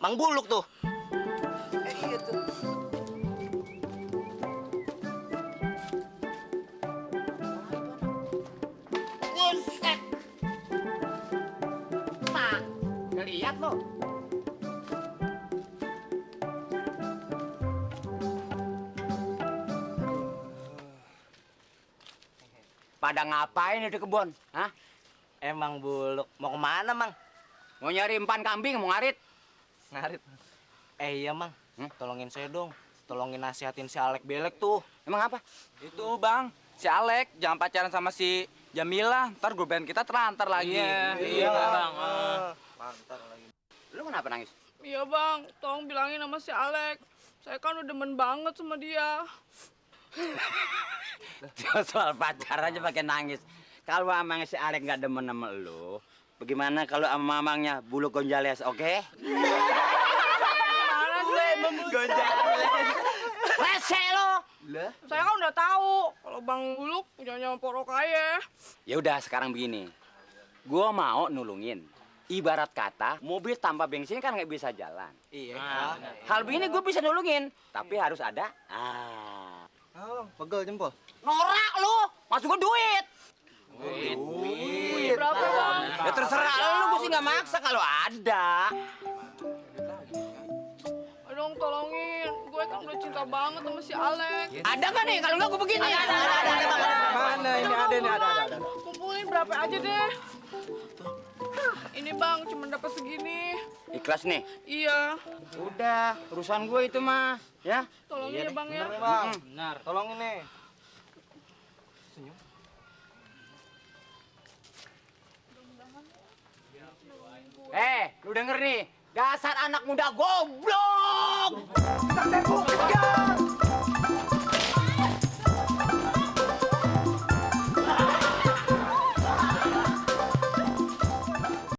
Mang Buluk tuh. Iya tuh. Buset. Nah, ngeliat lo. Pada ngapain di kebun? Hah? Emang Buluk mau kemana, Mang? Mau nyari empan kambing, mau ngarit? Ngarit. Iya, Mang. Tolongin saya dong. Tolongin nasihatin si Alek Belek tuh. Emang apa? Itu bang, si Alek jangan pacaran sama si Jamila. Ntar grup band kita terantar lagi. Iya, Bang. Mantar lagi. Lu kenapa nangis? Iya bang, tolong bilangin sama si Alek. Saya kan udah demen banget sama dia. Soal pacar aja pakai nangis. Kalau amangnya si Alek nggak demen sama lu, bagaimana kalau sama mamangnya Buluk Gonjales, oke? Mana sih? Gonjales. Rese lo! Saya kan udah tahu kalau Bang Buluk punya poro kaya. Ya udah sekarang begini, gua mau nulungin. Ibarat kata, mobil tanpa bensin kan nggak bisa jalan. Iya. Hal begini gue bisa nulungin, tapi harus ada. Oh, pegel jempol. Norak lu, masuk gue duit. Duit berapa bang? Ya terserah lu, gue sih nggak maksa kalau ada. Aduh, dong tolongin. Gue kan udah cinta banget sama si Alek. Ada nggak nih? Kalau nggak gue begini. Ada. Mana ini ada nih ada. Kumpulin berapa aja deh. Ini bang, cuma dapat segini. Ikhlas nih. Iya. Udah, urusan gue itu mah, ya. Tolongin ya bang ya. Bener, Bang. Benar. Tolongin nih. Lu denger nih, dasar anak muda goblok.